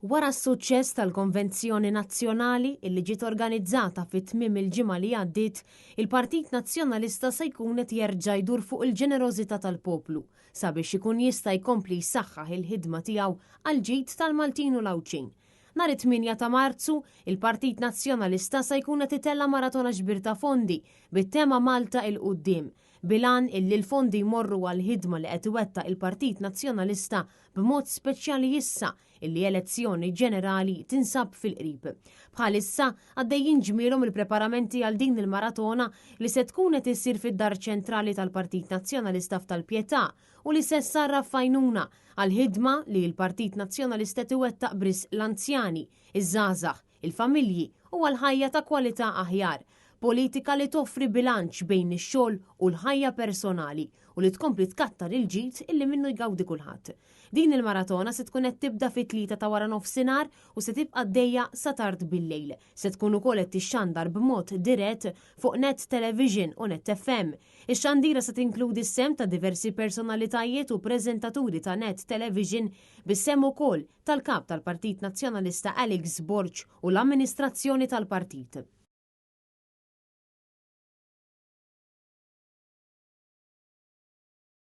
Wara s-suċċess tal-Konvenzjoni Nazzjonali illi ġiet organizzata fi tmiem il-ġimgħa li għaddiet, il-Partit Nazzjonalista se jkun qed jerġa' jdur fuq il-ġenerożità tal-poplu sabiex ikun jista' jkompli jsaħħaħ il-ħidma tiegħu għall-ġid tal-Maltin u l-Għawdxin. Nhar it-8 ta' Marzu, il-Partit Nazzjonalista se jkun qed itella' maratona ġbir ta' fondi bit-tema Malta 'il Quddiem, bil-għan illi l-fondi jmorru għall-ħidma li qed iwettaq il-Partit Nazzjonalista b'mod speċjali issa illi elezzjoni ġenerali tinsab fil-qrib. Bħalissa għaddejjin ġmielhom il-preparamenti għal din il-maratona li se tkun qed issir fid-Dar Ċentrali tal-Partit Nazzjonalista f'Tal-Pietà u li se ssarraf f'għajnuna għall-ħidma li l-Partit Nazzjonalista qed iwettaq b'risq l-anzjani, iż-żgħażagħ, il-familji u għal ħajja ta' kwalità aħjar, politika li toffri bilanċ bejn ix-xogħol u l-ħajja personali u li tkompli tkattar il-ġid illi minnu jgawdi kulħadd. Din il-maratona se tkun qed tibda fit-3 ta' wara nofsinhar u se tibqa' għaddejja sa tard billejl. Se tkun ukoll qed tixxandar b'mod dirett fuq Net Television u Net FM. Ix-xandira se tinkludi s-sehem ta' diversi personalitajiet u preżentaturi ta' Net Television bis-sehem ukoll tal-Kap tal-Partit Nazzjonalista Alex Borg u l-amministrazzjoni tal-partit.